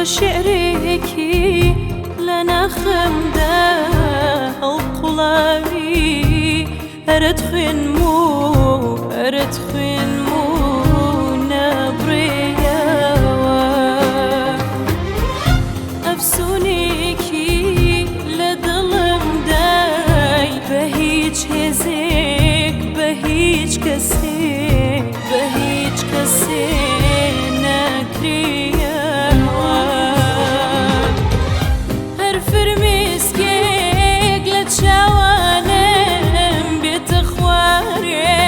شعرێکی لە ناخمدا هەڵقوڵاوی، ئەرەت خوێنم و ئەرەت خوێنم و نابڕێیەوە. ئەفسونێکی لە دڵمدای، بە هیچ هێزێک، بە هیچ کەسێک، بە هیچ کەسێ ناکرێیەوە. هەر فرمێسکێک لە چاوانم بێتە خوارێ،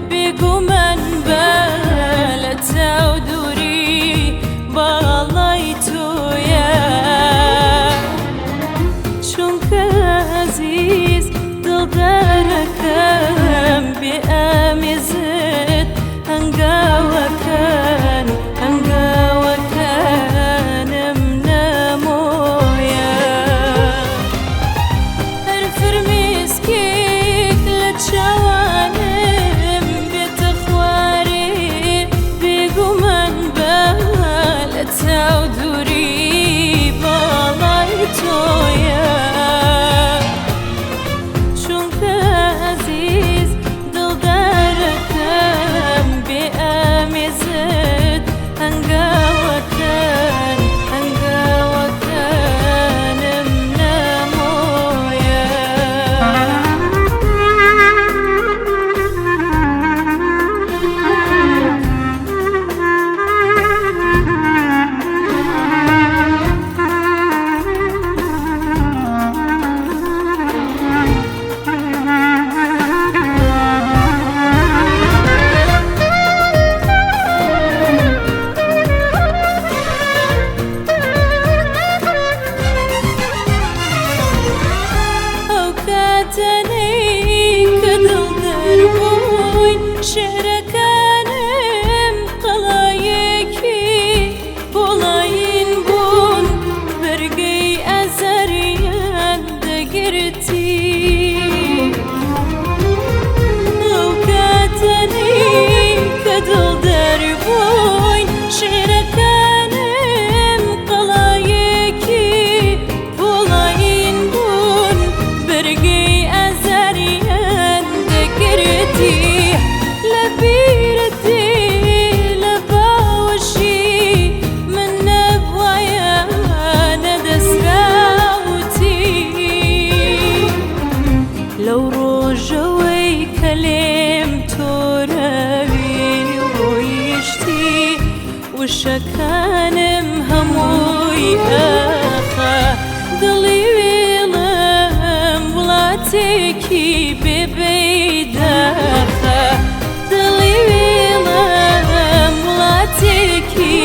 بێگومان بە لە چاو دووری باڵای تۆیە. چونکە ئەزیز دڵدارەکەم، بێ ئامێزت هەنگاوەکان هەنگاوەکانم نامۆیە. هەر فرمێسکێک لە چاوانم بێتە خوارێ، بێگومان بە لە چاو دووری باڵای تۆیە. چونکە ئەزیز دڵدارەکەم، بێ ئامێزت هەنگاوەکان هەنگاوەکانم نامۆیە. ئەو کاتەنەی کە دڵدار بووین، شعرەکانم قەڵایەکی پۆڵایین بوون، بەرگەی ئازاریان دەگرتی. ئەو کاتەنەی کە دڵدار بووین، شعرەکانم قەڵایەکی پۆڵایین بوون، بەرگەی ئازاریان دەگرتی. لە بیرت دێ لە باوەشی من نەبوایە نەدەسراوتی. لەو ڕۆژەوەی کە لێم تۆرەوی ڕۆیشتی، وشەکانم هەمووی ئاخە. دڵی وێڵم وڵاتێکی بێبەیداخە، دڵی وێڵم وڵاتێکی